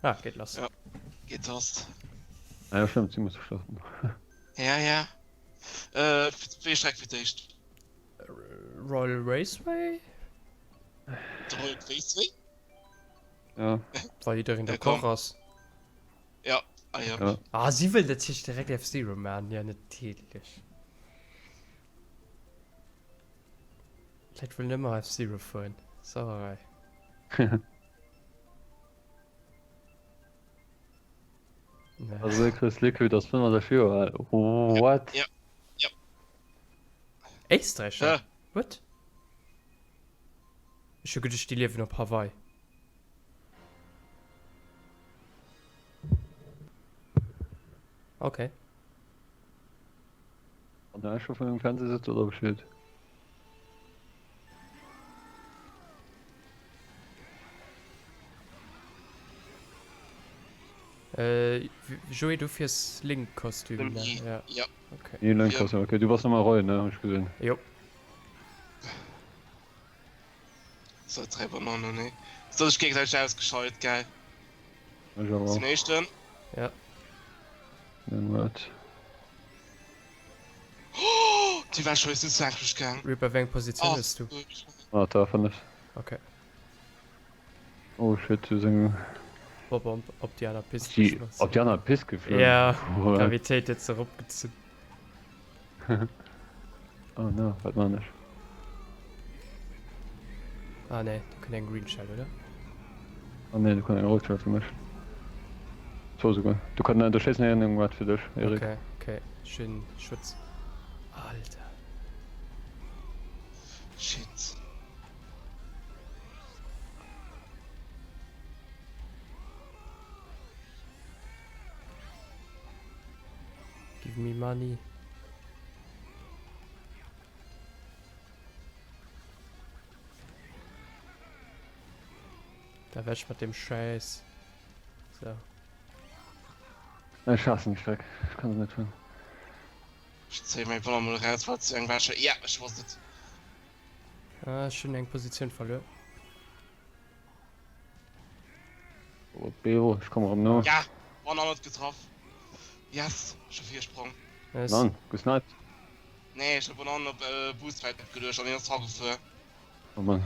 Ah, geet lass. Ja, geet lass. Ah ja, stimmt, si musse starten. Ja, ja. Äh, wéi Streck fir d'éischt? Royal Raceway? De Royal Raceway? Ja. Wa jiddereen Ja, d'accord komm. ass. Ja, ah ja. Ja. Ah, si wëll natierlech direkt F-Zero maachen, ja natierlech. D'Leit wëllen ëmmer F-Zero fueren. Sauerei. Also de Chris Liquid ass 65 Joer al. What? Ja. Ja. Éisträicher? Hä? What? Ech hu geduecht déi liewen op Hawaii. Okay. Wann du scho vun engem Fernseh sitzt oder Bescheed? Äh, Joé, du fiers Link-Kostüm, ne? Ja. Ja. Okay. Nee, Link-Kostüm, okay. Du bass nochmal Roy, ne? Hab ich gesehen. Jo. So, drei Bananen, ne? So, ech géigesäiteg ausgeschalt, geil. Ech awer Sinn och. éischten. Ja. Dann wat? Oh, déi war scho sou sächlech gaang. Reaper, wéi eng Positioun Oh, hues du? Ah, da 5. Okay. Oh shit, du seng. Bob-omb op déi aner Pist Déi geschmass. op déi aner Pist geflunn? Ja, What? Gravitéit huet se eropgezunn. Oh no, wat man ech? Ah nee, do kënnt eng Green Shell, oder? Oh nee, do kënnt eng rout Shell fir mech. Zwou souguer. Do kann, do schéissen eng eng wat fir dech, Eric. Okay, okay, schön Schutz. Alter. Shit. Give me money. Da weg mat dem Schäiss. So. Ech haassen déi Streck, ech kann se net hunn. Ech zéie meng Wanner mol eraus, falls se eng wäsche. Ja, ech wosst et. Ah, ech hunn eng Positioun verluer. Oh, Bero, ech komm erëm no. Ja, Banann huet getraff. Yes, ech hu Virsprong. Nice. Mann, gesniped. Nee, ech hu Banann op Boost wäit geluecht an hien ass dragefuer. Oh Mann.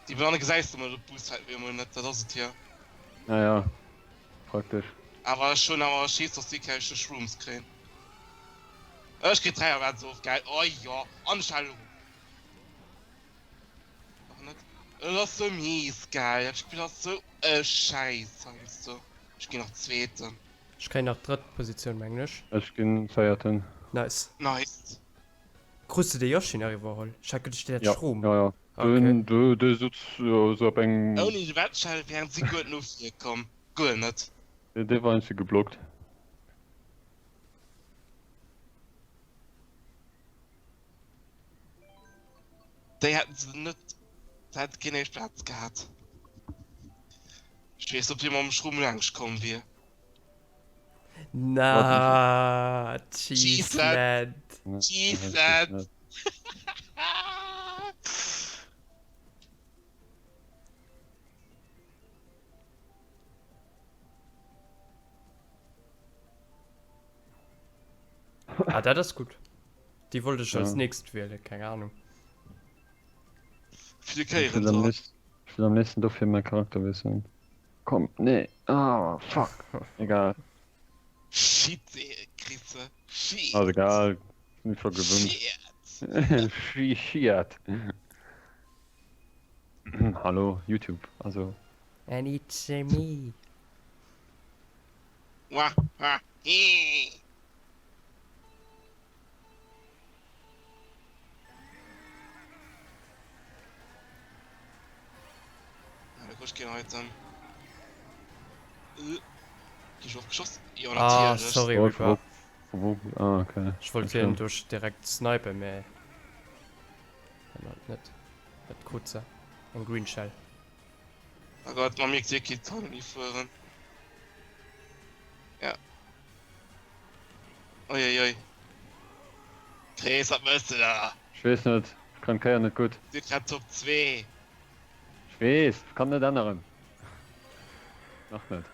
Déi Bananne gesäis de mol op Boost wäit wéi emol net, dat ass et jo. Ja, ja, praktesch. Awer ech hunn awer Schiss, dass déi Kéier ech Shrooms kréien. Ech kritt 3 Events of, geil. Oh jo, an ech halen op. Nach net. Et ass sou mies, gell? Dat Spill ass sou e Schäiss heiansdo. Ech ginn nach Zweeten. Ech kréien nach drëtt Positioun mengen ech. Ech ginn Véierten. Nice. Nice. Krus de de Yoshi nach iwwerholl? Ech hat geduecht deen hätt Ja, Schrom. ja, ja. Okay. Den, de, de sutz jo sou op engem. Ouni de Wettschell wären si guer net no vir komm. Guer net. Dee, dee war einzeg geblockt. Déi hätten se net, se hätte keen éischt Plaz gehat. Ech weess net, ob hie mam Schrumm laanscht komm wier. Na, Cheese Cheeseland. Cheeseland. Ah, dat ass gutt. Déi wollt ech als Ja. nächst wielen, keng Ahnung. Fir Ich Kéieren will am dran. nächsten, ich will am nächsten dofir mäi Charakter wiesselen. Komm, nee. Ah, fuck. Egal. Shit, eh, Krisse. Shit. Ass egal. Bin scho gewinnt. Shit. Shi- Shit. Hallo, YouTube. Also, And it's me. Wah, wah, hee. Ja, da krut ech keen Item. Äh, Gi ech ofgeschoss? Jo, Ah, natierlech. sorry, oh, Reaper. wo, wo, ah, okay. Ech wollt hien duerch direkt snipen, mä hien hat net. Dat krut se. Eng Green Shell. Oh Gott, man mierkt, dir kinnt Tunnel ni fueren. Ja. Uiuiui. Chris, wat mëss de da? Ech weess net, ech kann d'Kéier net gutt. Dir kritt Top 2. Ech weess, ech kann net änneren. Nach net.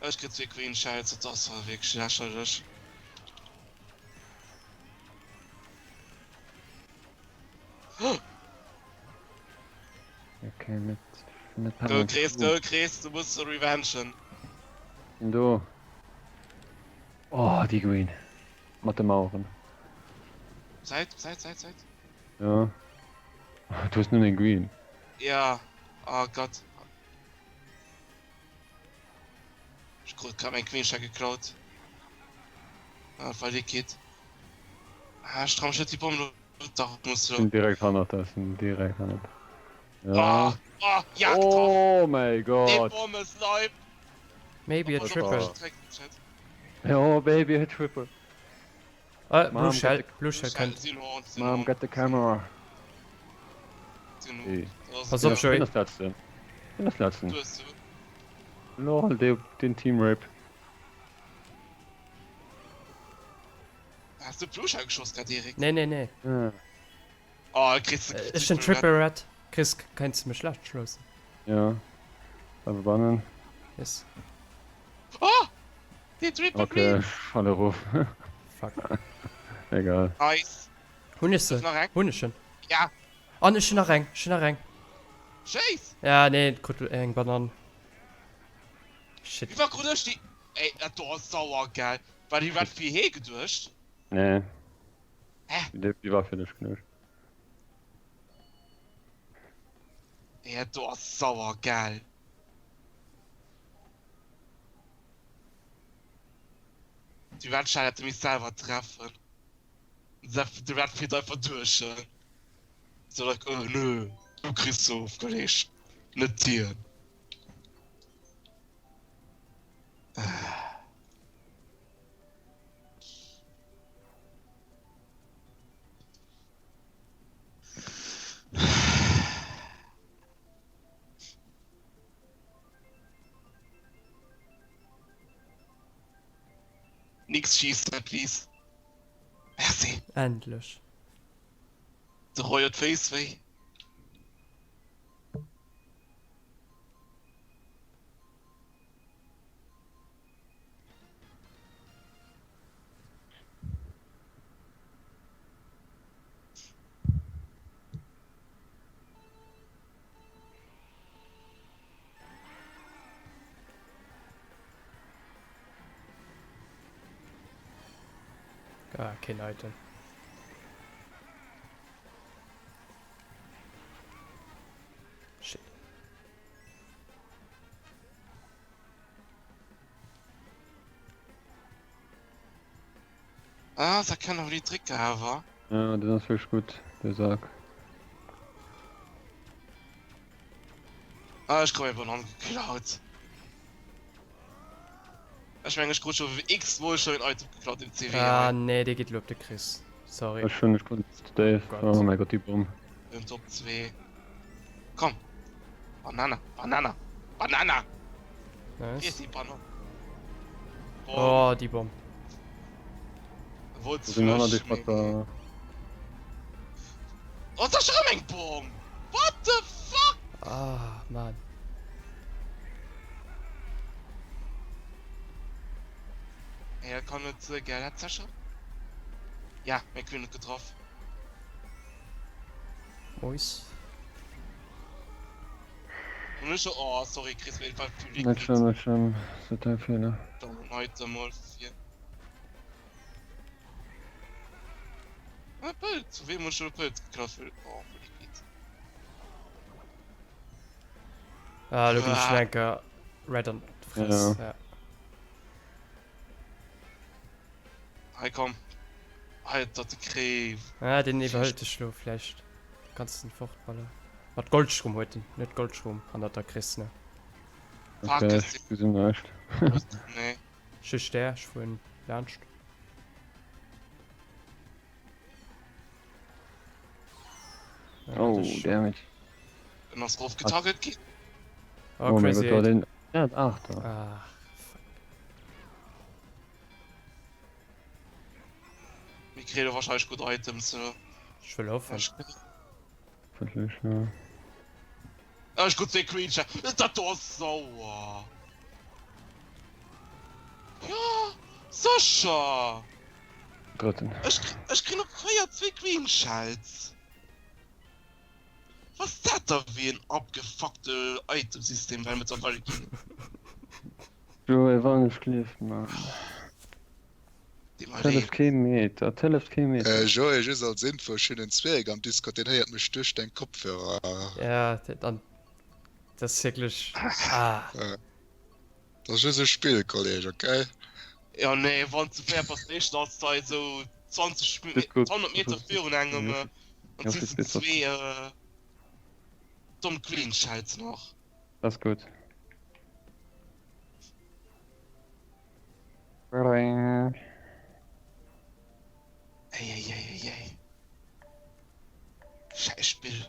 Ech kritt zwee Green Shells, dat ass awer wierklech lächerlech. Okay, net, net Go Chris, go Chris, du muss revengen. Bin do. Oh, déi Green. Mat de Maueren. Säit, Säit, Säit, Säit. Ja. Du hues nëmmen eng Green. Ja, oh Gott. Ech krut grad meng Queen Shell geklaut. Ah, war Liquid. Ah, ech trau mech net déi Bomm lo dach muss lo. Sinn direkt hannert der, sinn direkt hannert. Ja. Oh, oh, ja, getroff. Oh mäi Déi Gott. Bomm ass live. Maybe a triple. Oh baby a triple. Ah, Blue Shell, Blue Shell kënnt. Mom get the camera. Pass op Joey. Wien ass letzten? Wien ass letzten? Lol, den Team Rape. Has du Blue Shell geschoss grad Erik? Nee nee nee. Oh, kriss de Ech den Triple Red. Chris, kenns du mech schlecht schlossen? Ja. Awer bannen. Yes. Oh! Den Triple Okay, Green! ech falle erof. Fuck. Egal. Nice. Hun ech se? Nach eng? Hun ech en? Ja. An ech hun nach eng, ech hun nach eng. Schéiss! Ja, nee, krut eng Banann. Shit. Wéi war krut ech déi? Ey, dat do ass sauer gell. War déi Red fir hee geduecht? Nee. Hä? Déi war fir dech geduecht. Ey, dat do ass sauer gell. Déi Red Shell hätte misst selwer treffen. De Red fiert einfach duerch. So like, oh nö, du kriss se ofgeleegt, net hien. Nix schiessen, please. Merci. Endlech. De Roy huet d'Féiss wéi. Ah, keen Item. Shit. Ah, da kann awer déi Tricker awer. Ja, den ass wierklech gutt, de Sak. Ah, ech krut meng Banann geklaut. Ech mengen, ech krut scho x-mol scho en Item geklaut im CW Ah, hei. nee, dee geet elo op de Chris. Sorry. Ech hunn, ech krut de Dave. Gott. Oh mäi Gott, déi Bomm. Den Top 2. Komm. Banana, Banana, Banana! Nice. Friess déi Banann. Bomm. Oh, déi Bomm. Wollt Wo sinn hannert frech, dech mat mee. der. Oh, et ass erëm eng Bomm! What the fuck? Ah, Mann. Ey, dat kann net se gell, hat Sascha? Ja, meng Queen huet getraff. Mois. Hun ech scho, oh sorry Chris, mee et war zu Net liquid. schlëmm, net schlëmm. Ass net däi Feeler. Dann heute mol fir. Ah, Pëlz! Vu weem hunn ech elo Pëlz geklaut? Vu, oh, vu Liquid. Ah, elo ginn ech schon eng Kéier Red an d'Fress. Ja. Ja. Hei komm. Alter, de Kreef. Ah, den iwwerhëlt dech lo vläicht. Kanns den fortballern. Mat Goldschrumm huet den, net Goldschrumm hannert der Chris, ne? Fuck, Okay, ech ech gesinn näischt. Nee. Ech hu Stär, ech fueren laanscht. Oh, damn it. En ass rof getarget ginn. Oh, Oh mein crazy Gott, du 8. den. Ja, Achter. Ah, fuck. Mir kréie lo wahrscheinlech gutt Items, oder? Ech wëll hoffen. Hoffentlich, ja. Ech krut zwee Green Shells. Dat do ass sauer. Jo, sécher. Drëtten. Ech, ech krin op 4 zwee Green Shells. Was ass dat da fir en abgefuckte Item-System well mëttlerweile ginn? Joé, wann ech gleeft, man. Dee mer Et hëlleft leed. kee Meter, et hëlleft kee Meter. Joé, just als Info, ech hunn en Zwerg am Discord, deen héiert mech duerch deng Kopfhörer. Ja, an dat ass wierklech, ah. Dat ass just e Spill, Kolleg, ok? Jo, nee, wann s du 4 bass, éischten ass hei esou 20, 100 Meter virun engem, an ziss de zwee domm Green Shells nach. Dat ass gutt. Eieieiei. Schäiss Spill.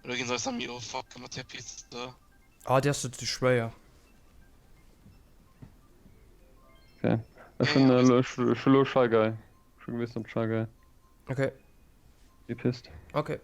Oder ginn se eis am Jo fucken mat där Piste. Ah, déi ass jo ze schwéier. Okay. Ech hunn elo, ech hu elo Shy Guy. Ech hu gewiss op Shy Guy. Okay. Déi Pist. Okay.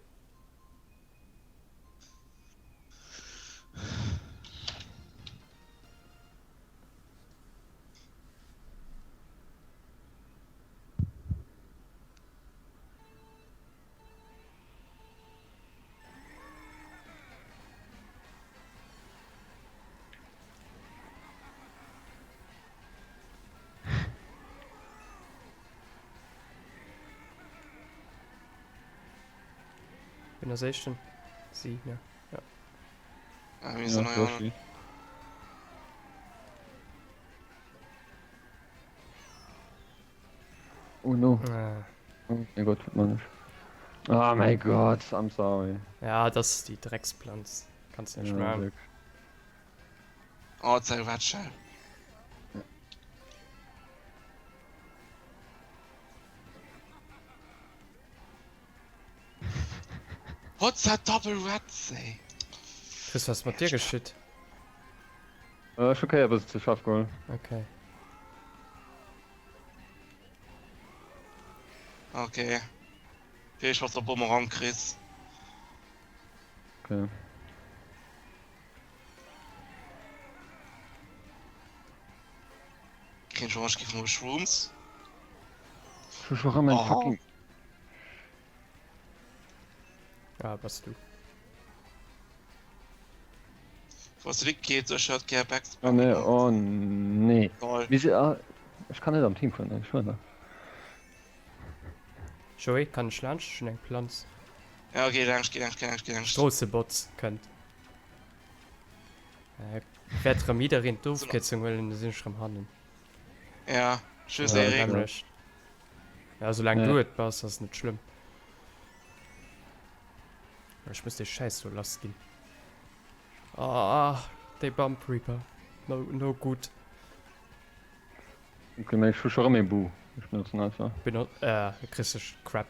Wien ass éischten? Si, ne? Ja. Ah, mir sinn ja, Oh no. Ah. Oh mein Gott, wat man ech? Ah mein Gott, I'm sorry. Ja, das ist die Drecksplanz. Kannst nicht Ja, machen. wirklich. Oh, zeig wat schnell. What's that double red say? Chris, was mat dir geschitt? Äh, ech hu Kéier e bësse ze schaarf geholl. Okay. Okay. Vill Spaß op Bumerang, Chris. Okay. Keen schon was vun Shrooms. Ech hu scho rëm eng Oh. fucking. Ah, bass du. Wou ass de Liquid? Ech hätt gär Back. Oh nee, oh nee. Lol. Wie se, ah, ech kann net am Team fueren, ech schwören. Joé, kann ech laanscht? Ech hunn eng Planz. Ja, geh laanscht, geh laanscht, geh laanscht, geh laanscht. Stroossebotz kënnt. Äh, wäert rëm jiddereen d'Ofkierzung huelen, da sinn ech rëm hannen. Ja, tschüss Ja, Erik. Nämlech. Ja, soulaang Ja. du et bass, ass net schlëmm. Ech muss dee Schäiss do lass ginn. Ah, déi Bump Reaper. No, no gut. Okay, mä ech hu scho rëm ee Bu. Ech benotzen einfach. Benot, äh, kriss de Crap.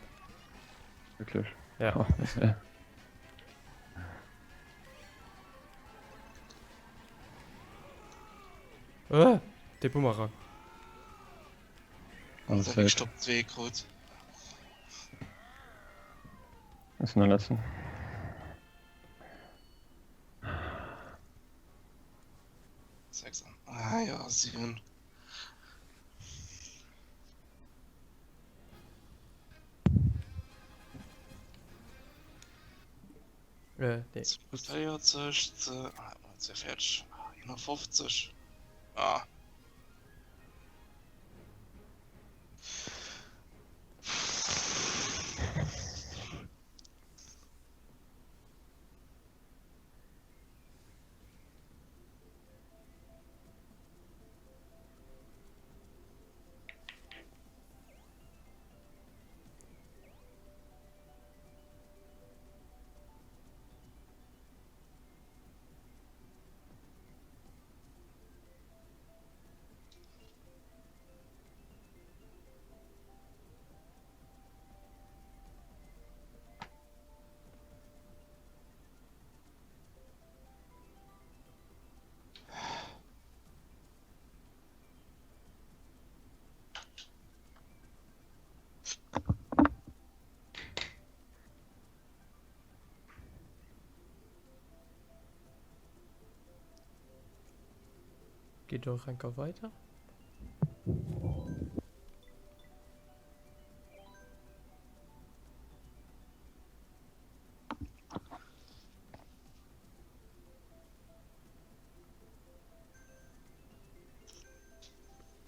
Wierklech? Ja. Oh, ja. Äh, dee Bumerang. Alles Alles safe. Stopp 2 krut. Ech sinn der letzten. 6 ah ja 7. Äh, nee. 42, ah, 42, 51. Ah. Geet och enker weider.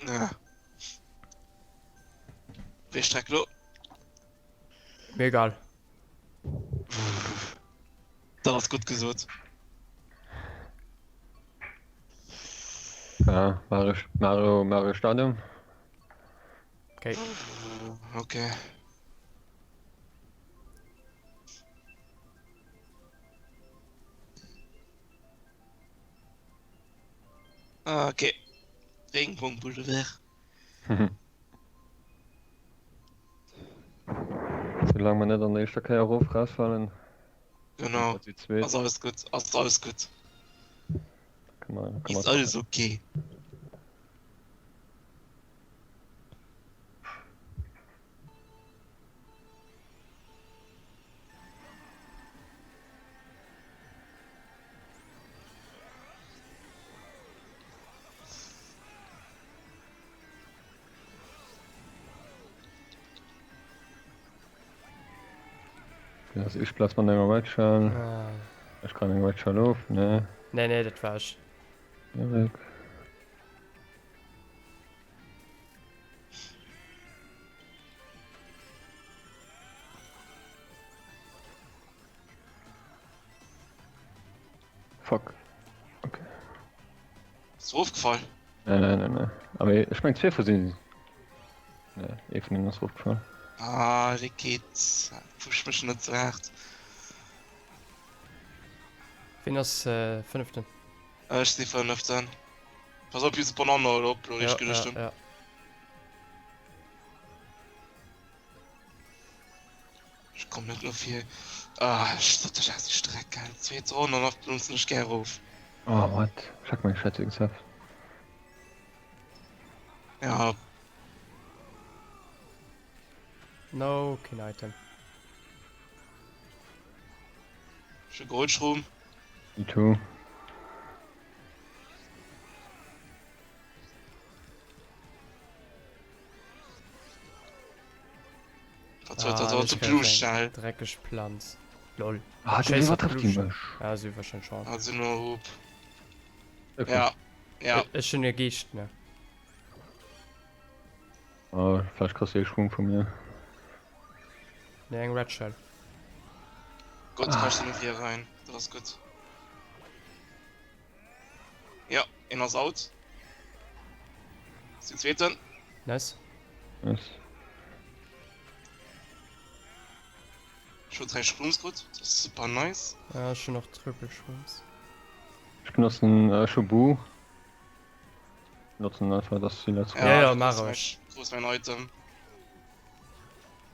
Ja. Wéi Streck lo? Mir egal. Dat ass gutt gesot. Ja, Mario, Mario, Mario Stadion. Okay. Okay. Ah, okay. Regenbogen Boulevard. Solange mer net an der éischter Kéier erof rausfallen. Genau. Déi zweet. Ass alles gutt. Ass alles gutt. Kann man, kann man Ist alles okay. Das ist Platz mat enger Red Shell. Ah. Ech kann eng Red Shell of, ne? Nee, nee, dat war ech. Erik. Fuck. Okay. Ist ofgefall? Nee, nee, nee, nee. Aber ech meng zwee vu sinn. Nee, ee vun hinnen ass erofgefall. Ah, dee geet. Push mech net ze haart. Ween ass fënneften? Ech si fënneften. Pass op, use Bananne oder op, lo Ja, richteg ja, geluecht hunn. ja. Ech komm net no vir. Ah, ech sot dech aus déi Streck, gell. Zweet Ronn an oft loossen ech gär erof. Oh, what? Ech hat meng Schätze gezapft. Ja. No, keen Item. Ech hu Goldschroom. Me too. Wat huet dat do? Blue Shell. Dreckeg Planz. Lol. Ah, déi iwwertrëfft déi mech. Ja, si wahrscheinlech schon. Also no Hoop. Ja, ja. Ech hunn e Geescht, ne? Oh, vläicht kriss du ee Schwung vu mir. Ne, eng Red Shell. Gott, ah. kannst du net hier rein. Dat ass gutt. Ja, een ass out. Den zweeten. Nice. Nice. Ech hunn 3 Shrooms krut, dat ass super nice. Ja, ech hunn och Triple Shrooms. Ech benotzen äh, ech hu Bu. Benotzen einfach dass déi letzt Ja, ja, du mach kriss ruhig. mäin- kriss mäin Item.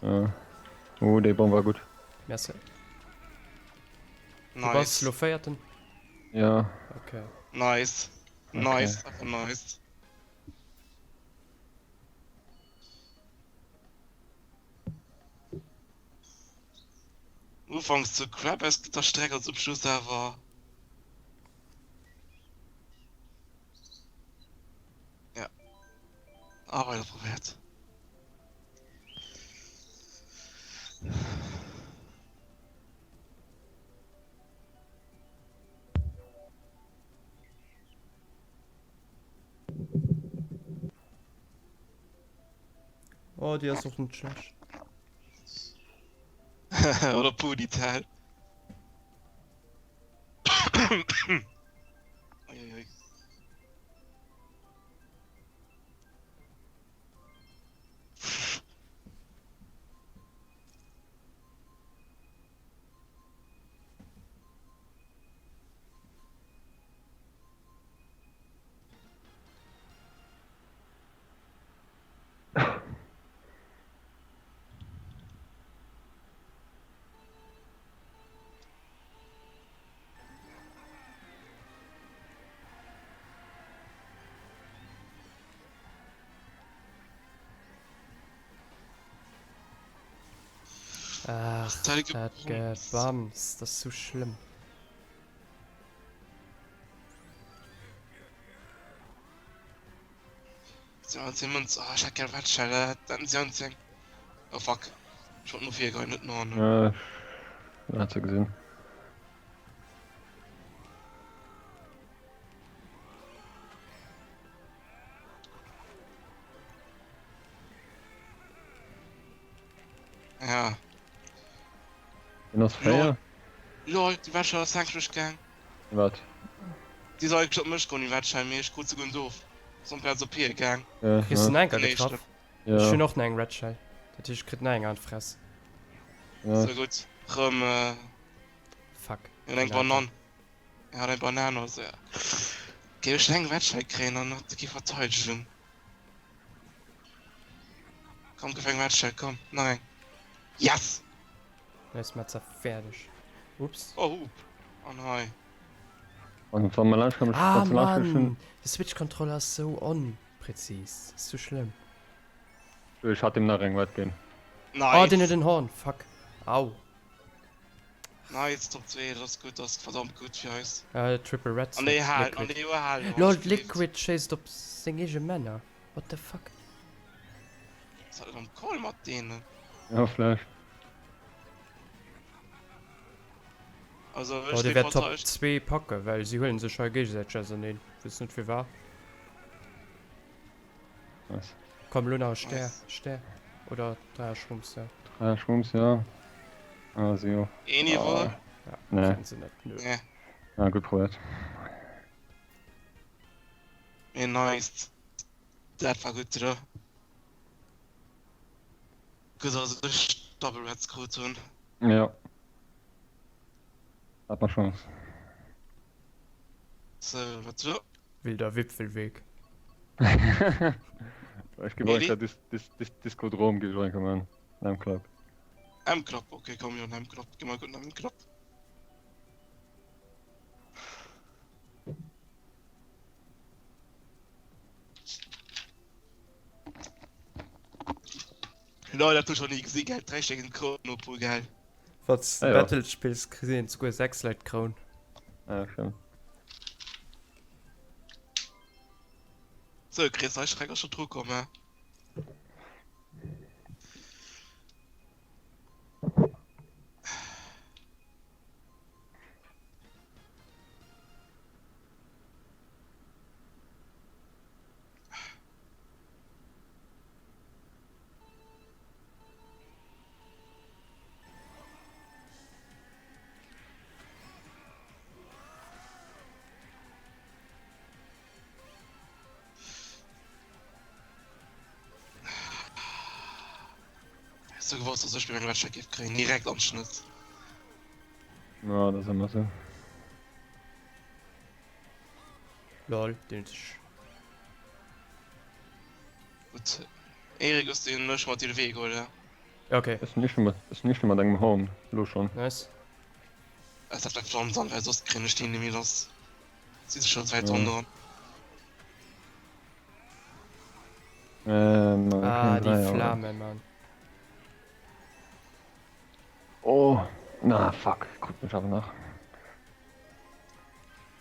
Äh. Oh, déi Bomb war gutt. Merci. Du bass Nice. lo véierten? Ja. Okay. Nice. Okay. Nice, einfach nice. Ufanks zu crap aus der Streck an zum Schluss awer. Ja. A weider probéiert. Oh, déi ass och net schlecht. Oder Ponytail. Uiuiui. Ach, dat Gebams, dat ass sou schlëmm. Si Mënz. Oh, ech hätt gär Wettschell. Dat hätten si an 10. Oh fuck. Ech wollt no vir goen, net no hannen. Ja, ech hat se gesinn. Ja. Den ass 4. Lol, déi Wettschell ass laanscht mech gaang. Wat? Déi ass eigentlech op mech goen, déi Wettschell, mee ech krut se guer net of. Ass amplaz op hie gaang. Ja, Kriss den nice. Enker Den éischten. getraff? Ja. Ech hunn och nach eng Red Shell. Dat heescht, ech kritt nach eng an d'Fress. Nice. Sou gutt. Rëm, äh. Fuck. Mir hunn eng Banann. Mir hat eng Banane also ja. Géif ech eng Wettschei kréien an hat gi verteidegen. Komm gëff eng Wettschei, komm nach eng. Yes! Nice Metzer fäerdeg. Ups. Oh hup. An hei. An wann mer laanscht kommen, Ah wann se laanscht kommen, Mann, de Switch Controller ass sou onpräzis, ass sou schlëmm. Ech hat dem nach eng Wett ginn. Oh den Nice. huet en Horn, fuck. Au. Nice, Top 2, dat ass gutt, dat ass verdammt gutt fir eis. Äh, Triple Red An déi halen, an Liquid. déi halen. Lol, d'Liquid schéisst op seng eege Männer. What the fuck? Was hat am Call mat deenen? Ja, vläicht. Also, Oh, ech dee sinn wäert Top iwwerzeegt. 2 packen, well si huelen sech hei géigesäiteg auserneen. Weess net firwat. Nice. Komm, lo nach e Stär, Nice. Stär. Oder Dräierschrumps, ja. Dräierschrumps, ja. Ah, si jo. Een iwwer. Ah. Ja, Nee. kriegen se net, nö. Nee. Ah, gutt probéiert. Nee, nice. Dat war gutt, oder? Gutt, dass ech Double Reds krut hunn. Ja. Hat mer Chance. So, wat do? Wilder Wipfelweg. Ech gi Eli? weiter Dis Dis Dis Diskodrom gi ech och enke man. M-Club. M-Club, okay, komm jo, M-Club, gi mer gutt M-Club. Lol, dat hu ech nach ni gesi, gell, 3 Stéck en Kroun op, gell. Wanns de Ah, ja. Battle spills kriss een souguer 6 Leit d'Kroun. Ah, schön. Sou Chris, eis Schreck ass schon dru komm, he? Häss du gewosst, dass ech mir eng Wäsche géif kréien, direkt am Schnëtt. Ja, dat ass ëmmer sou. Lol, deen huet sech. Gutt, Erik, hues du ech mat dir de Wee geholl, ja? Ja, okay. Ech sinn nicht mat, ech sinn nicht mat engem Horn, lo schon. Nice. Ech dat Pflanz an, well soss kréien ech déi nemmi lass. Si se schon wäit Ja. ronderëm. Ähm, Ah, kein déi Dreier. Flame, Mann. Oh, na fuck, krut mech awer nach.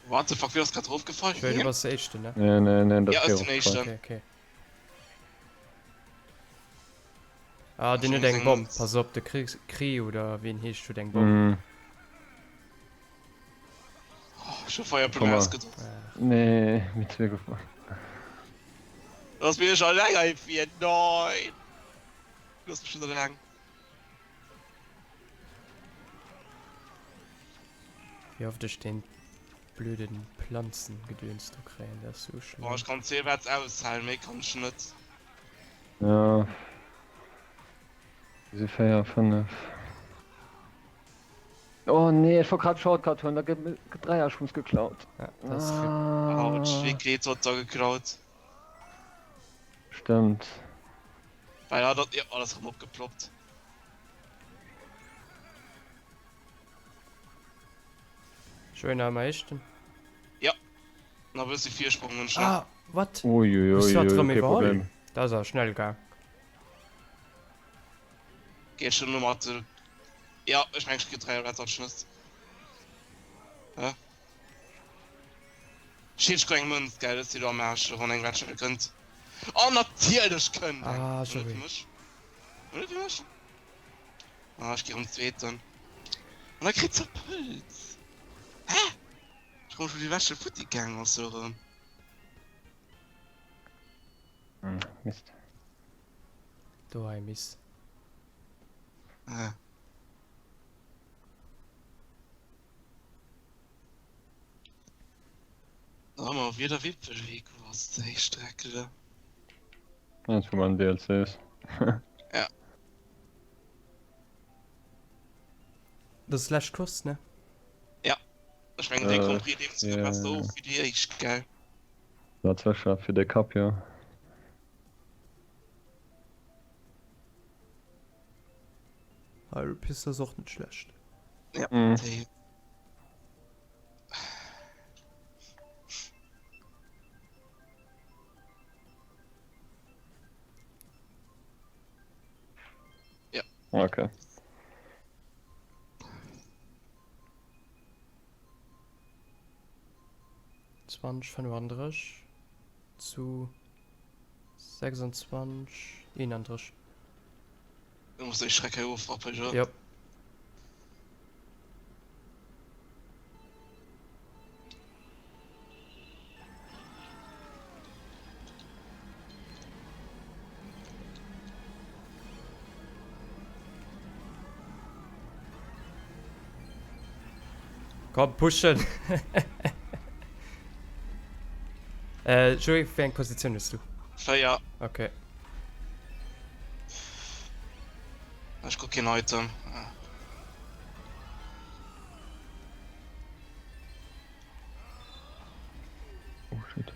What the fuck, wéi ass grad erofgefall? Joé, du bass de Éischten, ne? Nee, nee, nee, dat Ja, ass ech sinn erofgefall. Éischten. Okay, okay. Ah, deen huet eng Bomm. Pass op, de Kri, Kri oder wéi en heescht huet eng Bomm. Mm, Oh, ech hu Feuerblume Komm mal. ausgedrückt. Ach, nee, mit zwee gefall. Lass mich alleng einfrieren. Nein. Lass mich schon alleng. Wéi oft ech deen blöden Planzengedöns do kréien, dat ass sou Boah, schlëmm. ich kann zählwärts aushalen, méi kann ich net. Ja. Si 4, 5. Oh nee, ech wollt grad Shortcut huelen, da gëtt mir Dräierschwumms geklaut. Ja, dat ass RIP. Autsch, Ah, wéi Gret huet da geklaut? stimmt. Well hat dat, ja, alles rëm opgeploppt. Joé, nach ëmmer Éischten? Ja, nach e bëssi Virsprong hunn ech nach. Ah, what? Uiuiui, Hues du dat rëm kee iwwerholl? Problem. Dat ass awer schnell gaang. Geet schon no mat de. Ja, ech meng ech kritt 3 Red Schnëss. Hä? Shit, ech krut eng Mënz, geil, ech si lo am Aarsch, wann eng Red kënnt. Oh natierlech kënnt eng! Ah, Net fir Joé. mech. Net fir mech. Ah, ech gi rëm Zweeten. An da kritt se Pëlz. Hä? Ech komm schon déi leschte futti gaang ass jo rëm. Mist. Do hei miss. Ah. Da haben wir wieder Wipfelweg, was déi Strecke da. Eins vu meinen DLCs. Ja. Das ist lescht Course, ne? Ja. Ech mengen déi Äh, Grand Prix deem souguer ja, besser ja. of wéi déi éischt, gell? Dat sécher fir de Cup, jo. Hyrule Piste ass och net schlecht. Ja, Mhm. déi. Ja. Okay. 2035 zu 26 31. Du muss déi Schreck hei ofrappen, jo. Jop. Komm, pushen! äh, Joey, wéi eng Positioun hues du? 4. Okay. Ech krut keen Item. Ah. Oh shit.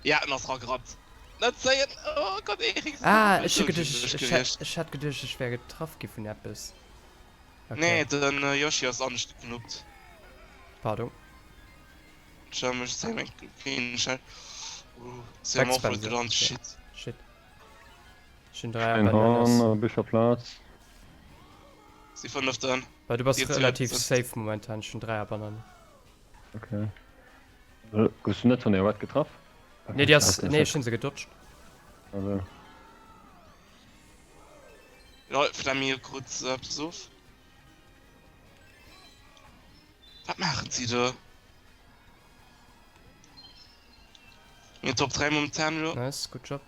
Ja, en ass ragerappt. Net zéien! Oh Gott, Erik, Ah, ech hu geduecht, ech hätt, ech hat geduecht, ech wär getraff gi vun eppes. Okay. Nee, den Yoshi ass anescht geknuppt. Pardon. Ech hat mech zéi meng Queen schnell. Uh, si haben Backspam Offroad gelant, shit. Shit. Ech hunn 3 Ein Bananas. Horn, Bücherplatz. Si fënneften. Well du bass Déi relativ zweet. safe momentan, ech hunn 3 Bananen. Okay. Goufs du net vun der Red getraff? Nee, déi ass, nee, ech hunn se gedodged. Also. Lol, Flammy krut eppes of. Wat maachen si do? Mir Top 3 momentan elo. Nice, good job.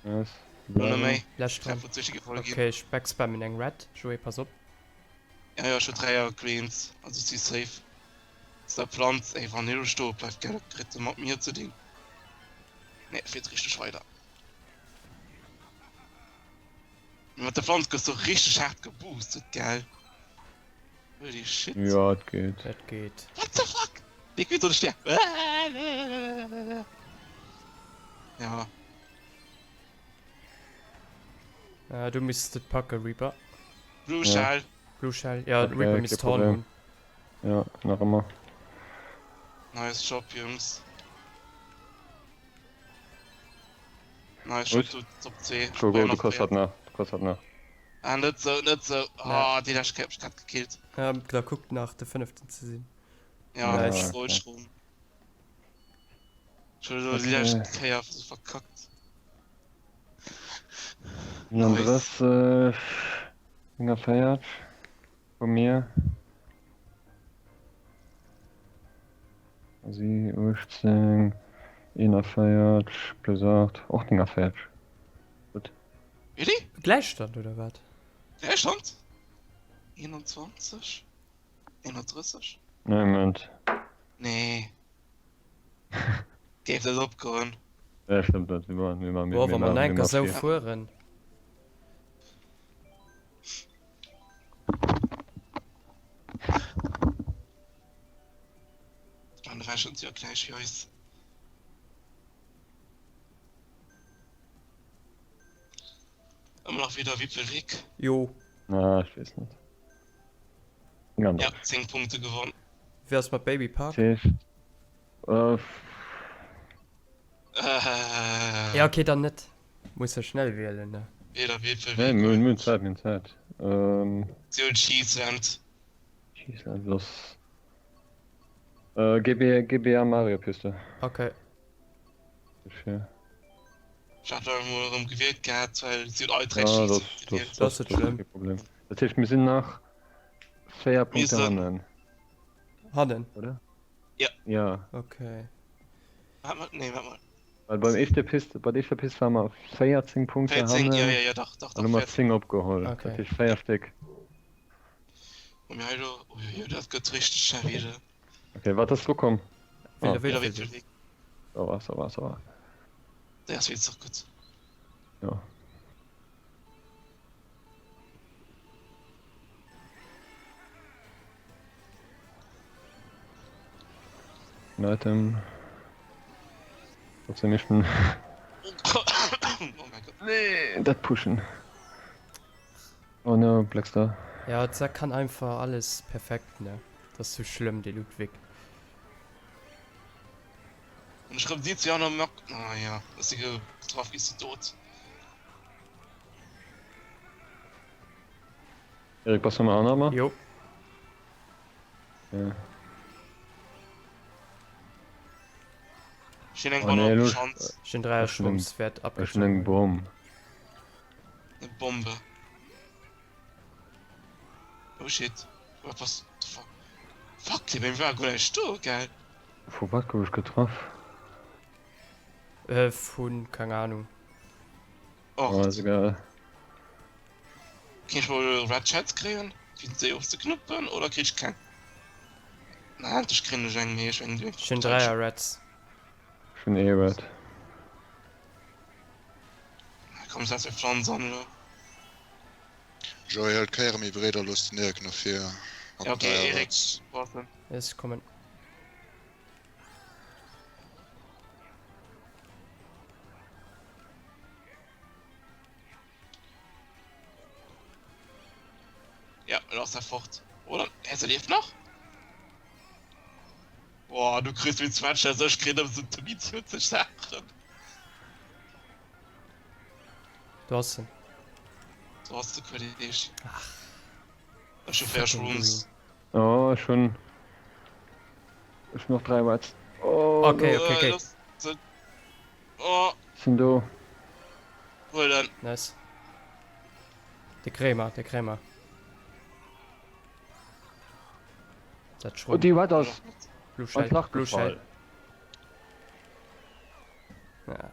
Nice. Lo net méi. Lescht Run. Treffer zwësche gevoll ginn. Okay, ech backspammen eng Red. Joé, pass op. Ja, ja, ech hu 3 Greens, also si safe. Ass der Planz, ey, wann hie lo stoe bleift, gell, dat kritt e mat mir ze dinn. Nee, fiert richteg weider. Mat der Planz gëss du richteg haart geboostet, gell? Holy shit. Ja, et geet. Et geet. What the fuck? Dee kritt soll sterben. Ja. Äh, du misst et packen, Reaper. Blue Shell. Blue Shell, ja, Okay, Reaper kee misst Horn Problem. hunn. Ja, nach ëmmer. Nice Job, Jungs. Nice Job, Gut. du Top 2. Go, go, du kriss hat nach. Du kriss hat nach. Ah, net sou, net sou. Ah, déi lescht Kéier hab ech grad gekillt. Ja, da kuckt nach de fënneften ze sinn. Ja, Nice. ech wollt schon. Ech hunn elo déi lescht Kéier sou verkackt. 39, 49 vu mir. Si 18, 41 plus 8, och 49. Gutt. Really? Gläichstand oder wat? Gläichstand? 21? 31? Nee, Moment. Nee. Géif dat opgoen? Nee, stëmmt net. Mir waren, mir waren, Boah, wa mer mir enker sou waren. fueren. Dann rechnen sie ja gleich wie eis. Ëmmer nach wieder Wippelwick. Jo. Na, ech weess net. Ganz. Ja, 10 Punkte gewonnen. Wéi ass mat Baby Park? Safe. Äh, Äh, Ja, okay, dann net. Muss ja schnell wielen, ne? Wieder Wippelwick. nee, mir hunn mir hunn Zäit, mir hunn Zäit. Ähm, Sie hunn Cheeseland. Cheeseland, lass. Äh, GB, GBA Mario Piste. Okay. Ech, Ech hat elo emol erëm gewielt gehat, well si hunn all 3 ja, Sheets das, das, gewielt. Das ass net schlëmm. Kee Problem. Dat heescht, mir sinn nach 4 Mir Punkte sinn- hannen, Hannen. oder? Ja. Ja. Okay. Wart mal, nee, wart mal. Well beim éischte Pist, bei der éischter Pist ware mer 14 Punkte 14, hannen. ja, ja, ja, dach, dach, An dach, hu mer 14. 10 opgeholl. Okay. Dat heescht 4 Stéck. Und mir hei lo, uiuiui, dat gëtt richteg heavy, de. Okay, wat ass drukomm? Wéi, Ah. wéi, Wieder wéi, wéi, wéi. Ça va, ça va, ça va. Déi ass wéinst och gutt. Ja. En Item. Trotzdem ich bin. Oh mein Gott. Nee, dat pushen. Oh no, Blackstar. Ja, Zack kann einfach alles perfekt, ne? Das ist so schlimm, de Ludwig. Und ich glaube, die ja noch Mock. Ah ja, dass sie getroffen ist, sie tot. Erik, bass du mal aner? Jo. Ja. Ich denke Oh, mal nee, noch los. Chance. Ich den Dreier Ech hun eng- Schwumms wäert Ech hun eng abgezogen. Bom. Eine Bombe. Oh shit. Wat was? The fuck? Fuck, die bei mir war guer näischt do, gell? Vu wat gouf ech getraff? Äh, vun, keng Ahnung. Och. Oh, ass egal. Kann ech mol Red Chats kréien, fir déi ofzeknëppen, oder kritt ech keng? Na, endlech kréien ech eng, mee ech eng, déi Ech hun Dreier Reds. Ech hun ee Red. Komm, setz meng Pflanz an elo. Joy, hëlt d'Kéiere méi breet a looss den Erik no vir mat Ja, den okay, 3 Erik, Reds. brauchst du. Ech kommen. Ja, elo ass er fort. Oder? Hä, se lieft nach? Boah, du kriss wéi Sweatshirt, also ech kréien ëmmer sou 20 Saachen. Do ass en. Do ass de Kolleg. Ach. Ech hu 4 Shrooms. Oh, ech hunn. Ech hunn och 3 Reds. Oh, Okay, okay, okay. Äh, se... Oh. Sinn do. Huel en. Nice. De Kréimer, de Kréimer. Dat Oh, déi Red ass Blue an Shell, d'Lach Blue gefall. Shell. Ja.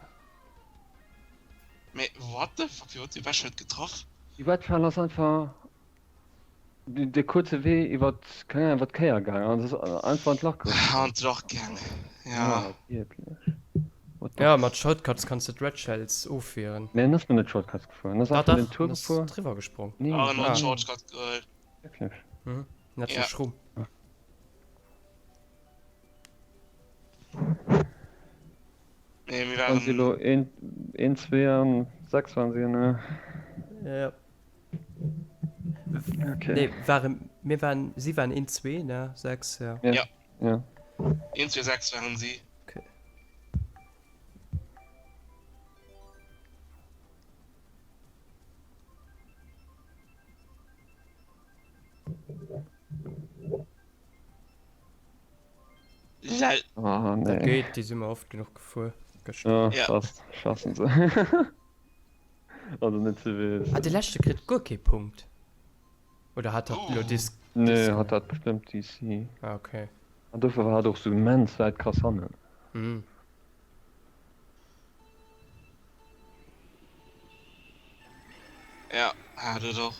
Mee what the fuck, wéi huet déi Wäsch net getraff? Déi Red Shell ass einfach de kuerze Wee iwwer, keng Ahnung, iwwer d'Kéier gaangen an ass einfach an d'Lach gefall. An d'Lach gaangen, ja. Wierklech? What the Ja, mat Shortcuts kanns de d'Red Shells ofwieren. Nee, en ass net Shortcuts gefuer, en ass Dach, einfach den dach, Tour en ass gefuer. driwwer gesprong. Nee, Ah, en huet Ah. Shortcut geholl. wierklech. Mhm. Net Ja. so schrumm. Nee, mir Waren si waren. elo een, een, zwee an sechs waren si, ne? Ja. Okay. Nee, waren, mir waren, si waren een, zwee, ne? Sechs, ja. Ja. Ja. Ja. Een, zwee, sechs waren si. Okay. Lel. Ah, Dat nee. geet, déi si mer oft genuch gefuer. Gëschter. Ja, Ja. fast. Schaffen se. Also net ze wild. Ah, de leschte kritt guer kee Punkt. Oder hat dat elo Oh. dis. Nee, dis hat dat bestëmmt DC. Ah, okay. An dofir war hat och sou immens wäit krass hannen. Mhm. Ja, hat et och.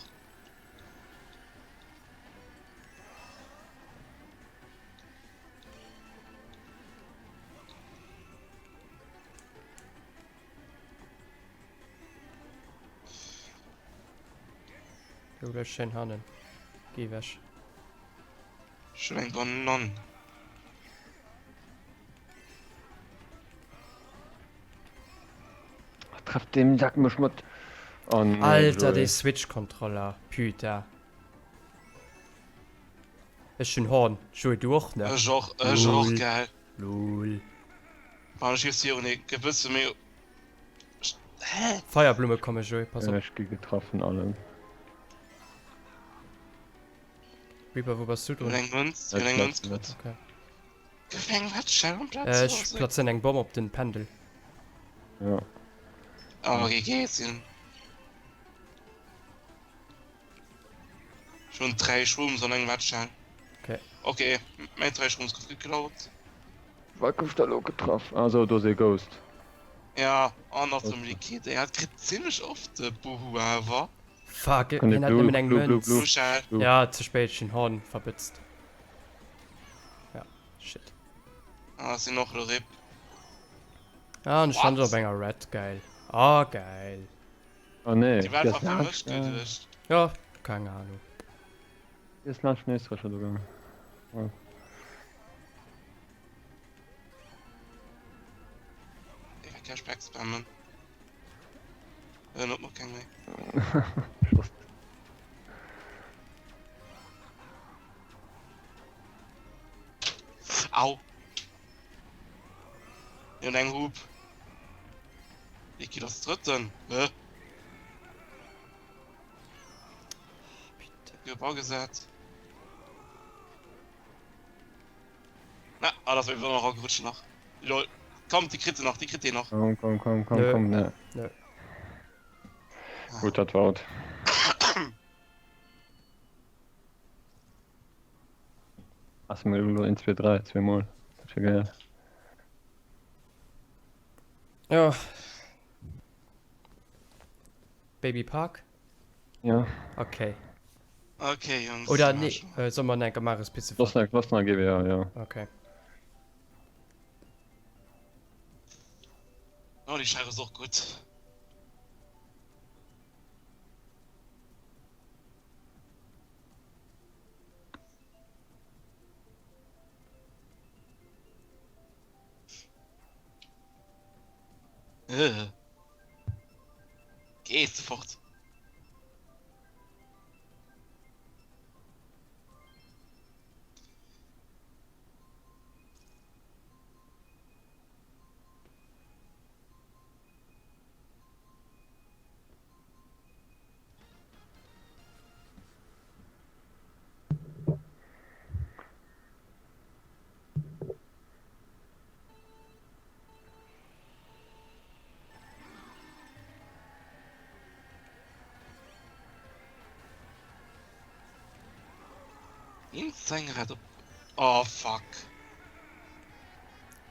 Jo, bleif schéin hannen. Géi ewech. Ech hunn eng Banann. Treff deem Sack mech mat. Oh nee, Alter, dee Joé. Switch-Controller. Putain. Ech hunn Horn. Joé, du och, ne? Ech och, ech och, Lul. gell. Lul. Mann, ech weess jo net, gewësse mee. Hä? Feierblumme komme, Joé, pass op. Ech gi getraff vun allem. Reaper, wou bass du Hunn drun? eng Münz, hunn eng Münz kritt. Okay. Gouf eng Red Shell amplaz Äh, ech plazéieren eng Bomm op den Pendel. Ja. Oh, GG sinn. Schon 3 Shrooms an eng Red Shell. Okay. Okay, méi 3 Shrooms gouf geklaut. Wat gouf da lo getraff? Ah sou, do ass ee Ghost. Ja, an nach zum Liquid. Er hat kritt ziemlech oft de Buhu awer. Fuck, hien hat nëmmen eng Mënz. Ja, ze spéit, ech hunn Horn verbëtzt. Ja, shit. Ah, sinn och lo rip. Ah, an ech lande op enger Red, geil. Ah, geil. Oh nee. Déi war einfach fir mech geduecht. Ja, keng Ahnung. Déi ass laanscht den Éisträicher do gaangen. Oh. Ey, wat kann ech backspammen? Äh, not mer keng méi. Schoss. Au! Mir hunn eng Hup. Liquid ass drëtten. Hä? Gouf agesat. Na, ah, das war noch ragerutscht nach. Lol. Kommt, die kriegt sie nach, die kriegt die nach. Komm, komm, komm, komm, Nö. komm, ne. Nö. Gut, dat war et. Ass mir elo 1, 2, 3, zweemol. Dat wär geil. Ja. Baby Park? Ja. Okay. Okay, Jungs. Oder nee, äh, soll man enker Maris Pizza Lass nach, lass nach GBA, ja. Okay. Oh, die Schere ist auch gut. Äh. Geh fort. Inszengrad op. Oh fuck.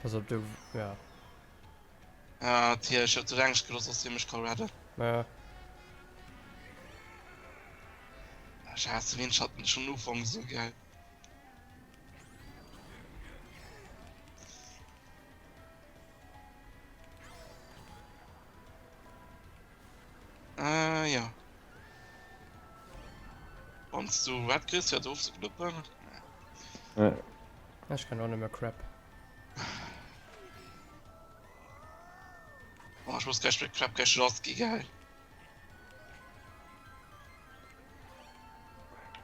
Pass op, du. Ja. Ja, natierlech. Ech huet sou Angscht gelooss, dass hie mech ka redden. Ja. Ech haasse Windschatten schon Ufank sou geil. Äh, ja. Wanns du Red kriss, fir et ofzeknuppen. Ja. Ech kann och nëmme Crap. Oh, ich muss gleich mit Crap gleich lass gi geil.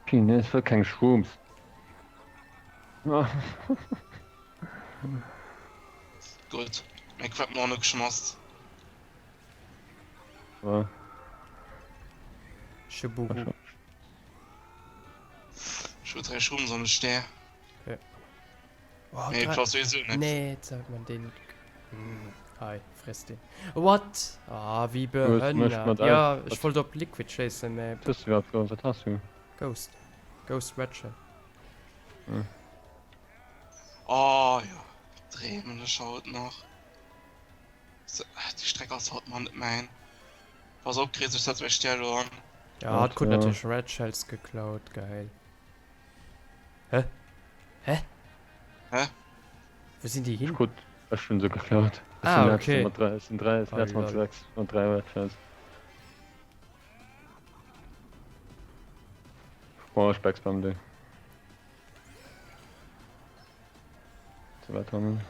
Pine, ech wëll keng Shrooms. Gutt, mein Crap noch net geschmast. Ja. Schubuhu. Ech hu 3 Shrooms an e Stär. Okay. Oh, Nee, drei- brauchst sowieso net. Nee, zeig man den. Hm, Hi, fress den. What? Ah, wie Du hues mech behënnert. mat Ja, Eis- ech wollt op Liquid schéissen, mä Was hues du iwwerhaapt geholl? Wat has du? Ghost. Ghost Ratchet. Oh ja, dreemen ech haut nach. So, ach, déi Streck ass haut mol net mäin. Pass op Chris, ech setz mech dir elo an. Ja, hat krut Ja. natierlech Red Shells geklaut, geil. Hä? Hä? Hä? Wou sinn déi Ech hin? krut, ech hunn se geklaut. Ech Ah, sinn letzte okay. mat 3, ech sinn 3, ech sinn Oh, letzte mat lol. 6, mat 3 Red Shells. Oh, ech backspam déi. Ze wäit hannen.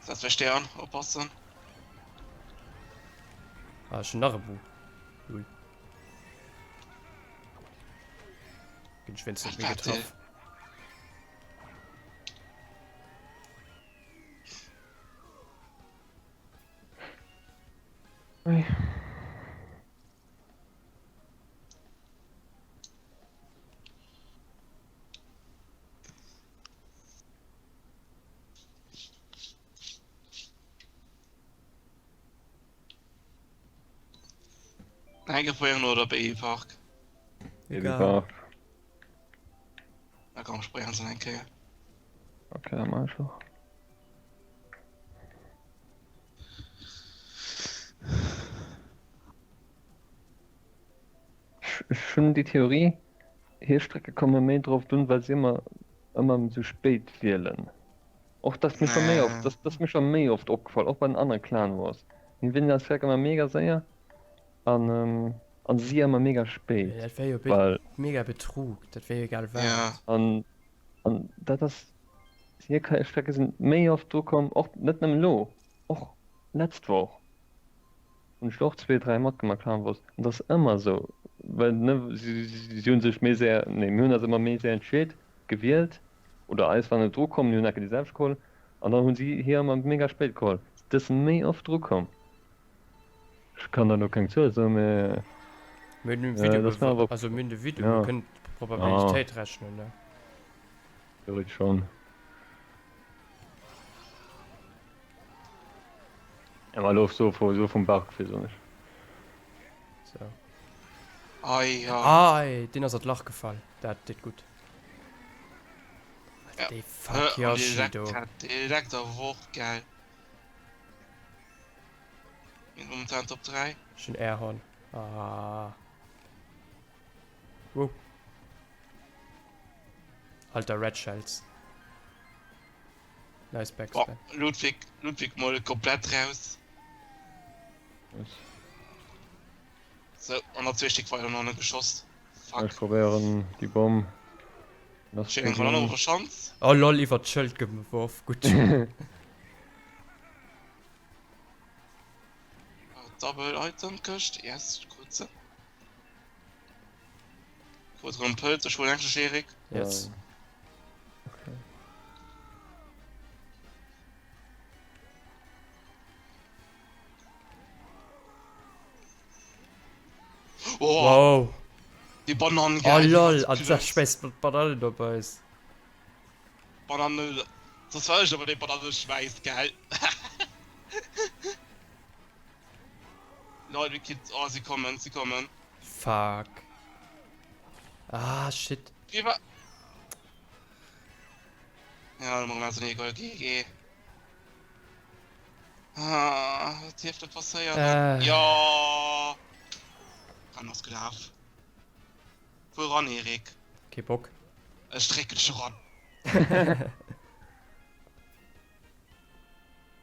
Setz mech dir an, oppassen. Ah, ech hunn nach e Bu. Lul. Ginn ech wéinstens net méi getraff. Ui. Eng Kéier probéieren oder Babypark? Babypark. Na komm, ech probéieren se eng Kéier. Ok, da mach ech och. Ech hunn déi Theorie, hir Strecke komme méi drop dunn, well si ëmmer ëmmer sou spéit wielen. Och dat ass mir scho méi oft, dat ass mir scho méi oft opgefall, och bei den anere Clan Wars. Mir wielen eis Strecke ëmmer mega séier an an si ëmmer mega spéit. Dat wär jo well mega Betrug, dat wär jo egal wat. An an dat ass, hir Strecke sinn méi oft dru komm, och net nëmmen elo, och letzt Woch. Hunn ech och zwee, dräi matgemaach, Clan Wars, an dat ass ëmmer esou, well ne si hunn sech méi séier, nee mir hunn eis ëmmer méi séier entscheet, gewielt oder eis war net drukomm, mir hunn enke déi selwecht geholl an dann hunn si hir ëmmer mega spéit geholl, dat ass méi oft drukomm. Ech kann der elo keng Zuel soen, mä Mir hunn den Video, dat ass mir awer, also mir hunn de Video, mir kënnen d'Probabilitéit rechnen, ne? Theoretesch schonn. Ja, ma lo so, so vum Bauchgefill soen ech. So. Ei, ja. Ei, deen ass an d'Lach gefall. Dat deet gutt. Alter, dee fuck Yoshi do. Direkt a Woch, geil. Mir momentan Top 3. Ech hunn Airhorn. Ah. Wow. Alter, Red Shells. Nice backspin. Oh, Ludwig, Ludwig mol komplett raus. So, an der zwee Stück weiter noch geschoss. Fuck. Ech probéieren déi Bomm. Schön eng Granate verschanzt. Oh lol, iwwer d'Schëld geworf. Gutt. Double Item Këscht, yes, krut se. Krut rëm Pëlz, ech huelen eng Erik. Yes. Okay. Oh, Wow. Die Bananen Oh lol, an da schmeißt man d'Bananen op eis. Banane, das war ich aber die Banane schmeißt, gell? Leute, wie geht's? Oh, sie kommen, sie kommen. Fuck. Ah, shit. Wie war? Ja, dann machen wir also egal. GG. Ah, was dierf dat passéieren? Äh. Ja. Kann ass gelaf. Fuer ran, Erik. Kee Bock. Ech drécken dech eran.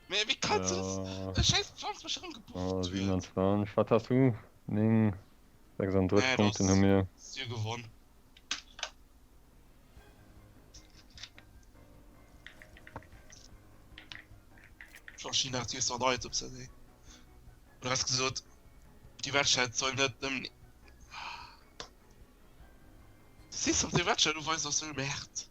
Mee wéi kanns du das? Ja. E scheiß Pflanz mech erëm Oh, gebufft huet. 27. Wat has du? 9, 36 Nee, Punkten hu das mir. si gewonnen. China Leit op se Oder hast gesot déi Website soll net nëmmen Siehst op déi Website uweisen ass nëmme Mäert.